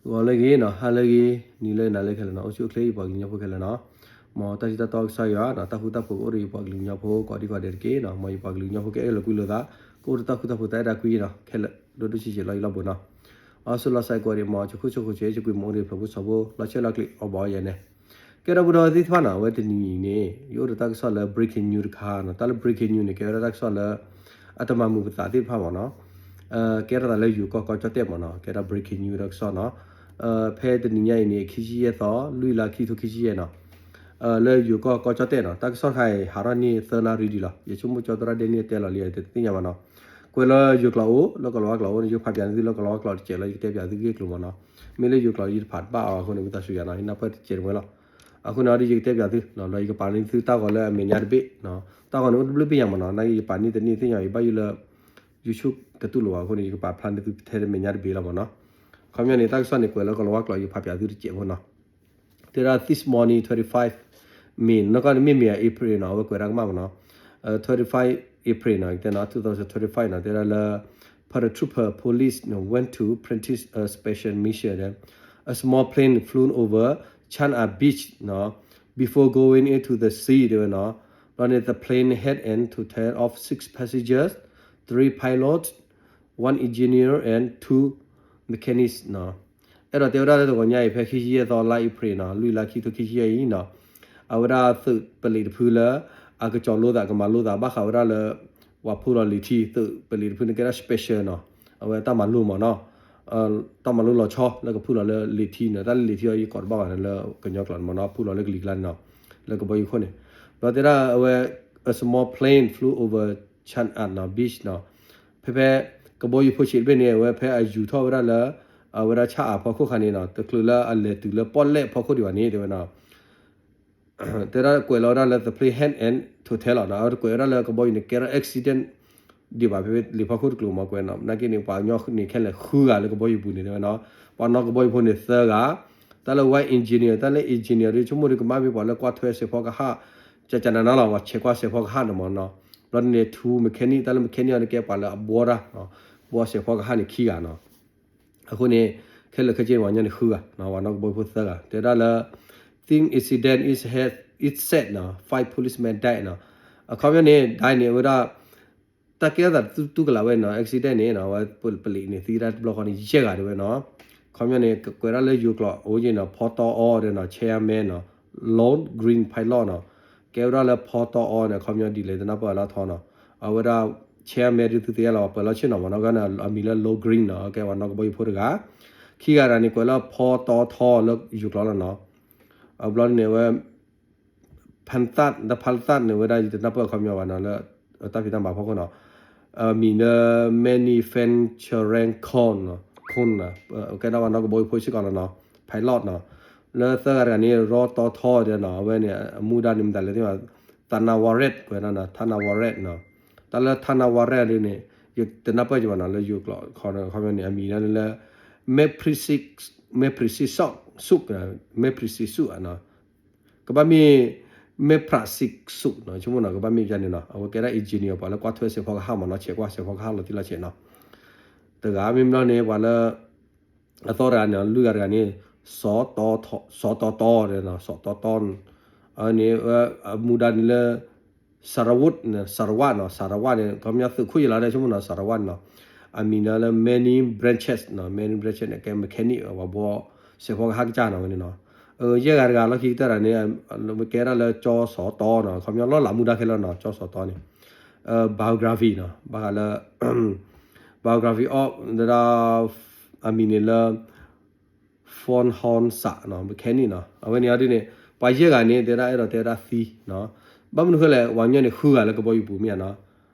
ဂီၤလၢအဂ့ၤနီၤ, ဟါလၢအဂ့ၤ, နံၤလၢနၤလၢခဲလၢာ်နီၤ, အိၣ်ဆူၣ်အိၣ်ချ့ယပှၤကလုာ်ကညီဖိခဲလၢာ်နီၤ. မ်တၢ်ထံၣ်တၢ်တီကစၢ်ယွၤနီၤ, တၢ်ဃူတၢ်ဖိးကအိၣ်ဒီးယပှၤကလုာ်ကညီဖိကိးဒံကိးဒဲးတက့ၢ်နီၤ. မ်ယပှၤကလုာ်ကညီဖိကအဲၣ်လိာ်ကွံလိာ်သး, ကအိၣ်ဒီးတၢ်ဃူတၢ်ဖိးတၢ်အဲၣ်တၢ်ကွံနီၤ, ခဲလၢာ်ဒိၣ်ဒိၣ်ဆံးဆံးလီၤယလီၢ်ဘူးနီၤ. အီၤဆူၣ်လီၤစဲးကိးဒံး မ်ကခိၣ်ဆၢခိၣ်ဆၢ ယကွံာ်မ့ၢ်အိၣ်ဒီးဖျၢၣ်ဖိစီၤဖိ လီၤဆဲးလီၤကျံၤအီၤဘၣ်အီၤယဲန့ၣ် ကဲဒီပုၢ်ဒီဝဲၢ်သ့ၣ်တဖၣ်နီၤ, အဝဲတနံၤအံၤန့ၣ် ယအိၣ်ဒီးတၢ်ကစီၣ်လၢ breaking news တခါနီၤ. တၢ်လၢ breaking news န့ၣ် ကဲဝဲဒၣ်တၢ်ကစီၣ်လၢ အတမၤမုာ်ပသးသ့ၣ်တဖၣ်မ့ၢ်နီၤ. ကဲထီၣ်သးလၢယိၤကီၢ်ကီၢ်ကၠီၣ်တဲၣ်မ့ၢ်နီၤ, ကဲဒၣ် breaking news တၢ်ကစီၣ်နီၤ. ဖဲတနံၤညါအံၤန့ၣ် ခံဆံယဲၢ်သီ လွံၢ်လါ ခံထိခံဆံယဲၢ်နီၤ. လၢယိၤကီၢ်ကီၢ်ကၠီၣ်တဲၣ်နီၤ, တၢ်ကစီၣ်တခါအံၤ ဟးထီၣ်န့ၢ်သၢနၣ်ရံၣ်ဒံးလီၤ. ယဆိကမိၣ်ကၠီသရၣ်ဒဲနံၣ်တဲလီၤလံ တသ့ၣ်ညါဘၣ်နီၤ. ကွဲးလၢယိၤကျိာ်အိၣ် လၢကီၢ်လီၤဝါကျိာ်အိၣ်န့ၣ် ယကဖးပၠးန့ၢ်သုလၢကီၢ်လီၤဝါကျိာ်တစဲးလီၤ, ယကတဲပၠးသုဂ့ၢ်ကျိၤမ့ၢ်နီၤ. မ့ၢ်လၢယိၤကျိာ်ယတဖးတဘၣ်အီၤအဃိန့ၣ် ဝံသးစူၤယၤနီၤ, ယနၢ်ပၢၢ်တစဲးတမှဲလီၤ. အဃိန့ၣ် အီၤဒီးယကတဲပၠးသုလီၤ, ယကပာ်န့ၢ်သုတၢ်ဂီၤလၢအမဲာ်ညါတဘ့ၣ်နီၤ. တၢ်ဂီၤန့ၣ်အိၣ်တဘျုးဘ့ၣ်ညါမ့ၢ်နီၤ, နာ်က့ယပာ်န့ၢ်တန့ၢ်သ့ၣ်ညါအံၤ ဘၣ်ယိၣ်လၢ YouTube ကတူၢ်လိာ်ဘၣ်အဃိန့ၣ် ယကပာ်ဖျါန့ၢ်သုထဲတမဲာ်ညါတဘ့ၣ်လီၤမ့ၢ်နီၤ. ခီပညီန့ၣ် တၢ်ကစီၣ်န့ၣ် ကွဲးလၢကီၢ်လီၤဝါကျိာ် ယကဖးပၠးသုတစဲးဖိနီၤ. တဲဒၣ် this morning twenty-five May နီၢ်ကီၢ်န့ၣ်မ့မ့ၢ် April နီၤ, အဝဲကွဲးဒၣ်ကမၣ်မ့ၢ်နီၤ. twenty-five April နီၤ, တဲနီၤ twenty twenty-five နီၤ, တဲဒၣ်လၢ paratrooper police went to practice a special mission, a small plane flew over Chan A Beach နီၤ before going into the sea တဲဝဲနီၤ. ဘျီန့ၣ် the plane had an total of six passengers, three pilots, one engineer and two mechanics နီၤ. အဲၣ်ဒိးတဲဝဲဒၣ်လၢတဂီၤညါအံၤ ဖဲခံဆံယဲၢ်သီလါ April နီၤ, လွံၢ်လါ ခံထိခံဆံယဲၢ်အံၤနီၤ, အဝဲဒၣ်သုးပလံးတဖုလၢ အကစီၤလိသး ကမၤလိသး ဘၣ်ဃးဝဲဒၣ်လၢ ပှၤဖုလီၤလံာ်ထံ သုးပလံးတဖုန့ၣ် ကဲဒၣ် special နီၤ, အဝဲတၢ်မၤလိမ့ၢ်နီၤ, တၢ်မၤလိလီၤဆီ လၢကဖုလီၤလၢလံာ်ထံနီၤ, တၢ်လၢလံာ်ထံအံၤ ယကိးတဘၣ်ဘၣ်န့ၣ် လၢကညီကျိာ်န့ၣ်မ့ၢ်နီၤ, ဖုလီၤလၢကလံၤကျါန့ၣ်နီၤ, လၢကဘီယူၤခိၣ်န့ၣ်, ဒီးတဲဒၣ်အဝဲ a small plane flew over Chan A နီၤ beach နီၤ, ဖဲဖဲ ကဘီယူၤဖိဆံးတဘ့ၣ်န့ၣ် အဝဲဖဲအယူၤထီၣ်ဝဲဒၣ်လၢ အဝဲဒၣ် Chan A ဖီခိၣ်ခါန့ၣ်နီၤ, တချုးလၢအလဲၤတုၤလၢပီၣ်လဲၣ်ဖီခိၣ်ဒံးဘၣ်န့ၣ် တဲဝဲနီၤ တဲဒၣ်ကွဲးလီၤဝဲဒၣ်လၢ the plane had an total လီၤနီၤ, အဝဲတကွဲးဝဲဒၣ်လၢကဘီယူၤန့ၣ် ကဲထီၣ် accident ဒံးဘၣ် ဖဲလံာ်ဖီခိၣ်တကျိၤမ့ၢ်ကွဲးနီၤ, နာ်က့န့ၣ် ပှၤကညီန့ၣ်ခဲလၢာ်ဃုဂၤလၢကဘီယူၤပူၤန့ၣ် တဲဝဲနီၤ, ပှၤနီၣ်ကဘီယူၤဖိန့ၣ်သၢဂၤ, တၢ်လၢ one engineer တၢ်လၢ engineer ဒီး ဆိကမိၣ်ဒီး ကမ့ၢ်မ့ၢ်ပှၤလၢကွၢ်ထွဲစဲးဖီကဟၣ် ကကနၤနီၤလီၤ, ပှၤဆဲးကွၢ်စဲးဖီကဟၣ်န့ၣ်မ့ၢ်နီၤ, ဘျီန့ၣ် two mechanic တၢ်လၢ mechanic အီၤန့ၣ် ကဲပှၤလၢအဘှီတၢ် ဘှီစဲးဖီကဟၣ်န့ၣ်ခံဂၤနီၤ. အဃိန့ၣ် ခဲလၢာ်ခဲဆ့န့ၣ် ပှၤကညီန့ၣ်ဃုဂၤနီၤ, ပှၤနီၣ်ကဘီယူၤဖိသၢဂၤ, တဲဒၣ်လၢ think incident is had, is said နီၤ, five policemen died နီၤ, အခီပညီန့ၣ် died န့ၣ် အဝဲဒၣ် တၢ်ကဲထီၣ်သးတူၢ်ကလာ်ဝဲနီၤ, accident န့ၣ်နီၤ, အဝဲပလံးန့ၣ်သံဒၣ်တဘျီဃီန့ၣ် ယဲၢ်ဂၤတဲဝဲနီၤ. ခီပညီန့ၣ် ကွဲးဒၣ်လၢယိၤကျိာ်အိၣ်က့ၤနီၤ, ဖီတီအီဒီးနီၤ, chairman နီၤ, Lone Green Pilot နီၤ, ကဲဝဲဒၣ်လၢဖီတီအီန့ၣ် ခီပညီဒ်လဲၣ်တနၢ်ပၢၢ်လၢအထီနီၤ, အဝဲဒၣ် chairman ဒုးသုသ့ၣ်ညါလီၤ ပှၤပၢၤလီၢ်ဆ့ၣ်နီၤမ့ၢ်နီၤ, အမံၤလၢ Lone Green နီၤ, ကဲပှၤနီၣ်ကဘီယူၤဖိတဂၤ, ခံဂၤတဂၤန့ၣ် ကွဲးလၢဖီတီထီလၢယိၤကျိာ်လီၤနီၤ. အဘျီန့ၣ်ဝဲ ဖၣ်သၣ် ဒီးဖၣ်သၣ်န့ၣ်ဝဲဒၣ် ယတနၢ်ပၢၢ်အခီပညီဘၣ်နီၤ လၢတၢ်ဖံးတၢ်မၤဖီခိၣ်နီၤ, အမံၤလၢ Manufacturing Con နီၤ, Con နီၤ, ကဲဒၣ်ပှၤနီၣ်ကဘီယူၤဖိစ့ၢ်ကီးလီၤနီၤ, pilot နီၤ, လၢသၢဂၤတဂၤန့ၣ် ရီတီထီဒီးနီၤ, အဝဲန့ၣ် အမူဒါန့ၣ်မတၤလဲၣ်သ့ၣ်ဘၣ်, Thanaweret ဝဲဒၣ်နီၤ, Thanaweret နီၤ, တၢ်လၢ Thanaweret ဒ်န့ၣ် ယတနၢ်ပၢၢ်က့ၤဘၣ်နီၤ လၢယိၤကျိာ်ခီန့ၣ် အခီပညီန့ၣ် အမံၤလၢ Meprisik, Meprisik Sok, Sok, Meprisik Sok နီၤ, ကဘၣ်မ့ၢ် Meprisik Sok နီၤ, ဆိကမိၣ်နီၤ ကဘၣ်မ့ၢ်ယၤန့ၣ်နီၤ, အဝဲကဲဒၣ် engineer ပှၤလၢကွၢ်ထွဲစဲးဖီကဟၣ်မ့ၢ်နီၤ, ဆဲးကွၢ်စဲးဖီကဟၣ်လီၤတံၢ်လီၤဆဲးနီၤ, တဂၤမ့ၢ်ဘျီန့ၣ် ပှၤလၢ အသီတဂၤန့ၣ် လွံၢ်ဂၤတဂၤန့ၣ် စီၤတီတီဒီးနီၤ, စီၤတီတီ, အန့ၣ် အမူဒါန့ၣ်လၢ Sarawut နီၤ, Sarawak နီၤ, Sarawak န့ၣ် ခီပညီသုးခိၣ်ယလီၤဒီး ဆိကမိၣ်နီၤ Sarawak နီၤ, အမံၤလၢ Manny Branches နီၤ, Manny Branches န့ၣ် ကဲ mechanic ပှၤဘှီစဲးဖီကဟၣ်ကစၢ်နီၤဝဲန့ၣ်နီၤ, ယဲၢ်ဂၤတဂၤလီၢ်ခံကတၢၢ်တဂၤန့ၣ် ကဲဒၣ်လၢကၠီစီၤတီနီၤ, ခီပညီလီၢ်လၤမူဒါခဲလၢာ်နီၤ, ကၠီစီၤတီန့ၣ် biography နီၤ, ဘၣ်ဃးလၢ biography of ဒၣ် အမံၤန့ၣ်လၢ Phon Hon Sa နီၤ, mechanic နီၤ, အဝဲန့ၣ်အီၤဒ်န့ၣ် ပှၤယဲၢ်ဂၤန့ၣ် တဲဒၣ်အဲၣ်ဒိးတဲဒၣ်သံနီၤ, ဘၣ်မနုၤဃိလဲၣ် ပှၤကညီန့ၣ်ဃုဂၤလၢကဘီယူၤပူၤမ့ၢ်ဧါနီၤ,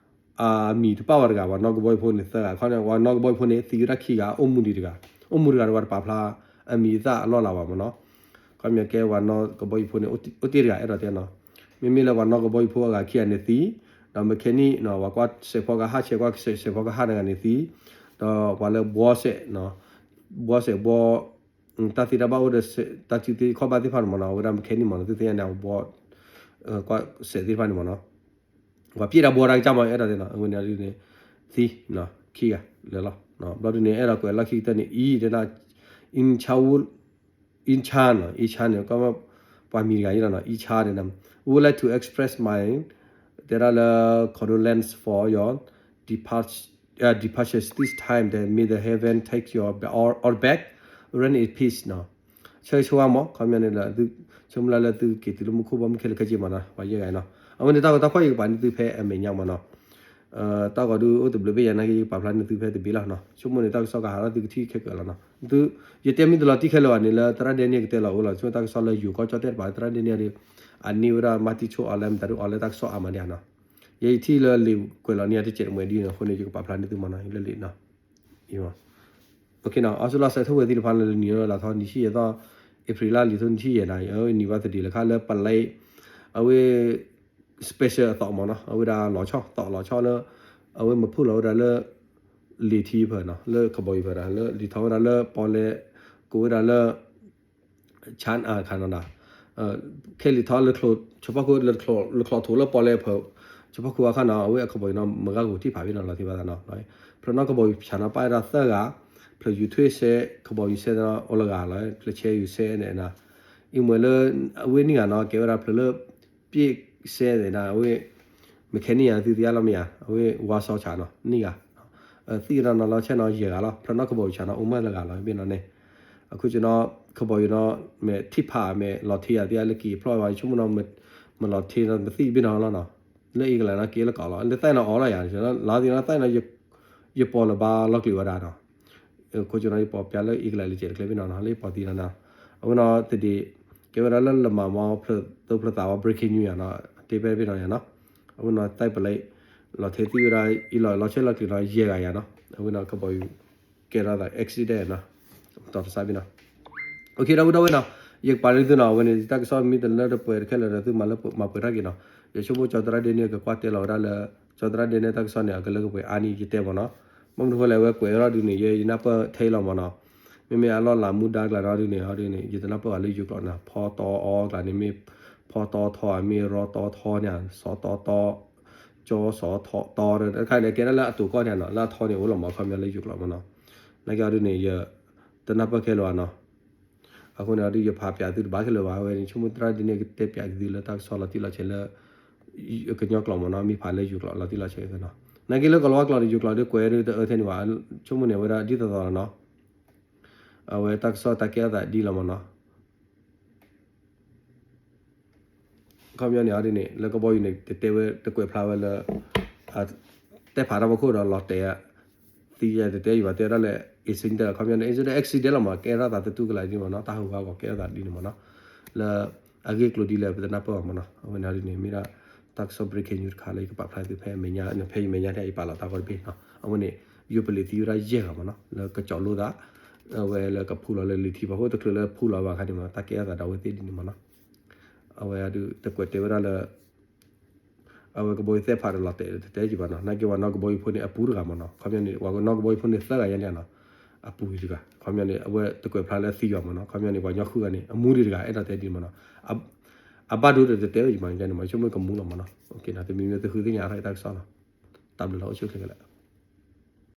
အမံၤတပာ်ဝဲတဂၤ, ပှၤနီၣ်ကဘီယူၤဖိန့ၣ်သၢဂၤ, ခီန့ၣ် ပှၤနီၣ်ကဘီယူၤဖိန့ၣ် သံဝဲဒၣ်ခံဂၤ, အိၣ်မူဒံးတဂၤ, အိၣ်မူတဂၤဒီးပှၤတပာ်ဖျါ အမံၤအသၣ်အလီၢ်လၤဘၣ်မ့ၢ်နီၤ, ခီပညီကဲပှၤနီၣ်ကဘီယူၤဖိန့ၣ် အိၣ်တ့ၢ်တဂၤ အဲၣ်ဒိးတဲနီၤ, မ့မ့ၢ်လၢပှၤနီၣ်ကဘီယူၤဖိအဂၤခံဂၤန့ၣ်သံ, ဒီး mechanic နီၤ, ပှၤကွၢ်စဲးဖီကဟၣ် ဆဲးကွၢ်စဲးဖီကဟၣ်တဂၤန့ၣ်သံ, ဒီးပှၤလၢဘှီစဲးနီၤ, ဘှီစဲးဘှီ တၢ်သ့တၢ်ဘၣ်အိၣ်ဒီး တၢ်စုသ့ခီၣ်ဘၣ်သ့ၣ်တဖၣ်န့ၣ်မ့ၢ်နီၤ, အဝဲဒၣ် mechanic မ့ၢ်နီၤ, သုသ့ၣ်ညါန့ၣ် အဝဲဘှီ ကွၢ်စဲးသ့ၣ်တဖၣ်န့ၣ်မ့ၢ်နီၤ, ပှၤပျဲတၢ်ဘှီတၢ်ကစၢ်မ့ၢ် အဲၣ်ဒိးတဲနီၤ, အဝဲန့ၣ်ဒ်န့ၣ် သံနီၤ, ခံဂၤလၢာ်လီၤ, ဘျီဒ်န့ၣ် အဲၣ်ဒိးကွဲးလီၢ်ခံကတၢၢ်န့ၣ် အံၤတဲဒၣ် Incha နီၤ Incha န့ၣ် ပှၤမံၤတဂၤအံၤလီၤနီၤ Incha န့ၣ် would like to express my တဲဒၣ်လၢ condolence for your departure this time တဲ may the heaven take your all back rest in peace နီၤ ဆၢဂ့ၤဆၢဝါမး ခီပညီန့ၣ်လၢ ဆိကမိၣ်လၢသုက့ၤတုၤလၢမူခိၣ်ဘီမုၢ်ခဲလၢာ်ခဲဆ့မးနီၤ ပှၤယဲၢ်ဂၤနီၤ အဝဲန့ၣ်တၢ်ဂီၤတၢ်ဖီၣ်ယကပာ်န့ၢ်သုဖဲအမဲာ်ညါမးနီၤ တၢ်ဂီၤဒုးအိၣ်တဘျုးဘ့ၣ်ယၤနာ်က့ ယကပာ်ဖျါန့ၢ်သုဖဲတဘ့ၣ်လီၤနီၤ ဆိကမိၣ်န့ၣ် တၢ်ကစီၣ်ကဟးထီၣ်သုကထံၣ်ခဲကၢးလီၤနီၤ သု ယတဲမ့ၢ်တလီၤတံၢ်ခဲလၢာ်ဘၣ်န့ၣ် လၢသရၣ်ဒဲန့ၣ်ကတဲလီၤအိၣ်လီၤ ဆိကမိၣ်တၢ်ကစီၣ်လၢယိၤကီၢ်ကၠီၣ်တဲၣ်တပၤ သရၣ်ဒဲန့ၣ်ဒီး အန့ၢ်ဝဲဒၣ်မၤတံၢ်ဆိအီၤလၢမတၤဒုးအီၤလၢတၢ်ကစီၣ်အါမးဒ်နီၤ ယဲယထံၣ်လၢလံာ်ကွဲးလီၤန့ၢ်အတစဲးတမှဲၤဒ်န့ၣ် အဃိန့ၣ် ယကပာ်ဖျါန့ၢ်သုမးနီၤ လၢလံာ်နီၤ အီစထြ့လီၤ စဲးထီၣ်ဝဲသ့ၣ်တဖၣ်လၢလၢနံၤလၢလါထီၣ်နံၤဆံယဲၢ်သီ April လါလံာ်ထီၣ်နံၤဆံယဲၢ်နီၤ အဝဲနံၤဘၣ်သဒံးလၢခါလၢ ပလဲ အဝဲ special အသီမးနီၤ အဝဲဒၣ်လီၤဆီ သီလီၤဆီလၢ အဝဲမၤဖုၣ်လီၤဝဲဒၣ်လၢ လံာ်ထံဖၢနီၤ လၢကဘီယူၤဖၢနီၤ လၢလံာ်ထီၣ်ဝဲဒၣ်လၢပီၣ်လဲၣ် ကိးဝဲဒၣ်လၢ China ခါနီၤ ခဲလံာ်ထီၣ်လၢ ဆၢဖီခိၣ် လၢချီၣ်ထိးလၢပီၣ်လဲၣ်ဖၢ ဆၢဖီခိၣ်အခါနီၤ အဝဲအကဘီယူၤနီၤ မၤဂၢ်ကအိၤထံၣ်ဖးဘ့ၣ်နီၤ လီၤတံၢ်ဘၣ်သးနီၤ ဖျၢၣ်နီၣ်ကဘီယူၤဆၣ်နီၤ ပၣ်ဝဲဒၣ်သၢဂၤ ဖျၢၣ်ယူၤထွဲစဲး ကဘီယူၤစဲးနီၤ အိၣ်လၢဂၤလီၤ ဖျၢၣ်ဆဲးယူၤစဲးန့ၣ်နီၤ အံၤမ့ၢ်လၢ အဝဲနံၣ်ဂၤနီၤ ကဲဝဲဒၣ်ဖျၢၣ်လၢ ပျဲၢ်စဲးန့ၣ်နီၤ အဝဲ mechanic ယၤ သုသ့ၣ်ညါလီၤမ့ၢ်ဧါ အဝဲဝါစီဆၣ်နီၤ နံၣ်ဂၤ သံၣ်နီၤနီၤလီၤဆဲးနီၤ ယဲၢ်ဂၤလီၤ ဖျၢၣ်နီၣ်ကဘီယူၤဆၣ်နီၤ အိၣ်မးလၢဂၤလီၤ ဘ့ၣ်နီၤန့ၣ် အခိၣ်ကနီၤ ကဘီယူၤနီၤ မ့ၢ်ထံၣ်ဖးမ့ၢ်လီၤထံယၤသ့ၣ်လၢက့ၤဖျီၣ်ဝဲ ဆိကမိၣ်နီၤ မ့ၢ်လီၤထံနီၤ မသံၣ်ဘ့ၣ်နီၤလီၤနီၤ လၢအံၣ်ကလးနီၤ ကဲလၢကီးလီၤ လၢသၣ်နီၤအီၤလီၤယၤ လီၤသံနီၤသၣ်နီၤ ယပီၣ်လၢၤဘၣ်လီၤကျံၤဝဲဒၣ်နီၤ ခိၣ်ကနီၤ ယပီၣ်ပျးလၢအံၣ်ကလးလံာ်စဲးတကျဲဘ့ၣ်နီၤနီၤ လၢယပီၣ်သံနီၤနီၤ အဝဲနီၤတဒံး ကဲဝဲဒၣ်လၢလမၤမီ ဖျၢၣ်သိဖျၢၣ်သးဝဲ breaking news ယၤနီၤ တဲဖဲဘ့ၣ်နီၤယၤနီၤ အဝဲနီၤသၣ်ပလဲ လီၤထဲသံၣ်ဝဲဒၣ် အံၤလီၤလီၤဆဲးလီၤကျံၤနီၤ ယဲၢ်ဂၤယၤနီၤ အဝဲနီၤကဘီယူၤ ကဲထီၣ်သး accident နီၤ တီၤတစးဘ့ၣ်နီၤ ဒီပုၢ်ဒီဝဲၢ်နီၤ ယကပာ်န့ၢ်သုနီၤ အဝဲန့ၣ် တၢ်ကစီၣ်မ့ၢ်တလၢတပှဲၤတခဲလၢာ်ဒီး သုမၤလၢမၤပှဲၤတၢ်က့ၤနီၤ ယဆိကမိၣ်ကၠီသရၣ်ဒဲန့ၣ် ကကွၢ်တဲလီၤဝဲဒၣ်လၢ ကၠီသရၣ်ဒဲန့ၣ် တၢ်ကစီၣ်န့ၣ် အကလၢကပှဲၤအါန့ၢ်ယတဲမ့ၢ်နီၤ ဘၣ်မနုၤဃိလဲၣ် အဝဲကွဲးဝဲဒၣ်ဒုးန့ၣ် ယဲယနၢ်ပၢၢ်ထဲအံၤလီၤမ့ၢ်နီၤ မ့မ့ၢ်အလီၢ်လၤမူဒါကျါနီၤဒုးန့ၣ် အီၤဒုးန့ၣ် ယတနၢ်ပၢၢ်ဘၣ်လၢယိၤကျိာ်နီၤ ဖီတီအီကျါန့ၣ်မ့ၢ် ဖီတီထီဧါ မ့ၢ်ရီတီထီန့ၣ် စီတီတီ ကၠီစီထီတီ တခါန့ၣ် ကဲဒၣ်လၢအတိၤကီၢ်န့ၣ်နီၤ လၢအထီန့ၣ်အိၣ်လီၤမ့ၢ် ခီပညီလၢယိၤကျိာ်မ့ၢ်နီၤ နာ်က့အီၤဒုးန့ၣ် ယတနၢ်ပၢၢ်ခဲလၢာ်ဘၣ်နီၤ အဃိန့ၣ်အီၤဒုး ယဖးပၠးသုတဘၣ်ခဲလၢာ်ဘၣ် အဝဲန့ၣ် ဆိကမိၣ်သရၣ်ဒဲန့ၣ် ကတဲပၠးက့ၤသုလၢတၢ်ကစီၣ်လီၤတံၢ်လီၤဆဲးလၢ ကညီကျိာ်မ့ၢ်နီၤ မ့ၢ်ဖးလၢယိၤကျိာ်လီၤတံၢ်လီၤဆဲးနီၤ နာ်က့လၢကီၢ်လီၤဝါကျိာ်န့ၣ် ယိၤကျိာ်ဒုးကွဲးဒုးတအၢထဲန့ၣ်ဘၣ် ဆိကမိၣ်န့ၣ် အဝဲဒၣ်ဒ်သိးသိးလီၤနီၤ အဝဲတၢ်ကစီၣ်တၢ်ကဲထီၣ်သးဒ်လီၤမ့ၢ်နီၤ ခီပညီန့ၣ်အီၤဒ်န့ၣ် လၢကဘီယူၤန့ၣ် တတဲဝဲတကွဲးဖျါဝဲလၢ တဲဖးတၢ်ဖီခိၣ်ဒီးလီၤတဲာ် သံယဲၢ်တတဲယံၤဘၣ် တဲဝဲဒၣ်လၢ accident ခီပညီန့ၣ် accident accident လီၤမ့ၢ် ကဲထီၣ်သးသတူၢ်ကလာ်ဒ်မ့ၢ်နီၤ တၢ်ဟးဂူာ်ဟးဂီၤကဲထီၣ်သးဒ်န့ၣ်မ့ၢ်နီၤ လၢအဂ့ၢ်ကျိၤဒ်လဲၣ် ပတနၢ်ပၢၢ်ဘၣ်မ့ၢ်နီၤ အဝဲန့ၣ်ဒ်န့ၣ် မ့ၢ်ဒၣ်တၢ်ကစီၣ် breaking news တခါလၢယကပာ်ဖျါသုဖဲမဲာ်ညါ ဖဲယမဲာ်ညါထဲ ယပာ်လီၤတၢ်ဂီၤတဘ့ၣ်နီၤ အဝဲန့ၣ် ယိၤပလံးသံဝဲဒၣ်ယဲၢ်ဂၤမ့ၢ်နီၤ လၢကစီၣ်လိသး အဝဲလၢကဖူလီၤလၢလံာ်ထံဖီခိၣ် တချုးလၢဖူလီၤဘၣ်အခါန့ၣ်မ့ၢ် တၢ်ကဲထီၣ်သးဒီးအဝဲသ့ၣ်ဒ်န့ၣ်မ့ၢ်နီၤ အဝဲဒုးတကွဲးတဲဝဲဒၣ်လၢ အဝဲကဘီယူၤသ့ၣ်ဖးဒီးလီၤတဲာ်တတဲယံၤဘၣ်နီၤ နာ်က့ပှၤနီၢ်ကဘီယူၤဖိန့ၣ် အပူၤတဂၤမ့ၢ်နီၤ ခီပညီန့ၣ် ပှၤနီၢ်ကဘီယူၤဖိန့ၣ်သၢဂၤယါန့ၣ်နီၤ အပူၤတဂၤ ခီပညီန့ၣ် အဝဲတကွဲးဖျါလၢသံယွၤမ့ၢ်နီၤ ခီပညီန့ၣ် ပှၤကညီဃုဂၤန့ၣ် အမူဒံးတဂၤ အဲၣ်ဒိးတဲဒ်န့ၣ်မ့ၢ်နီၤ အဘၣ်ဒိတတဲဝဲယံၤမ့ၢ်န့ၣ် မ့ၢ်ဆိကမိၣ်ကမူလီၤမ့ၢ်နီၤ တမံၤမ့ၢ်သုဃုသ့ၣ်ညါအါထီၣ်တၢ်ကစီၣ်နီၤ တၢ်ဘျုးလီၤအိၣ်ဆူၣ်ချ့ခဲလၢာ်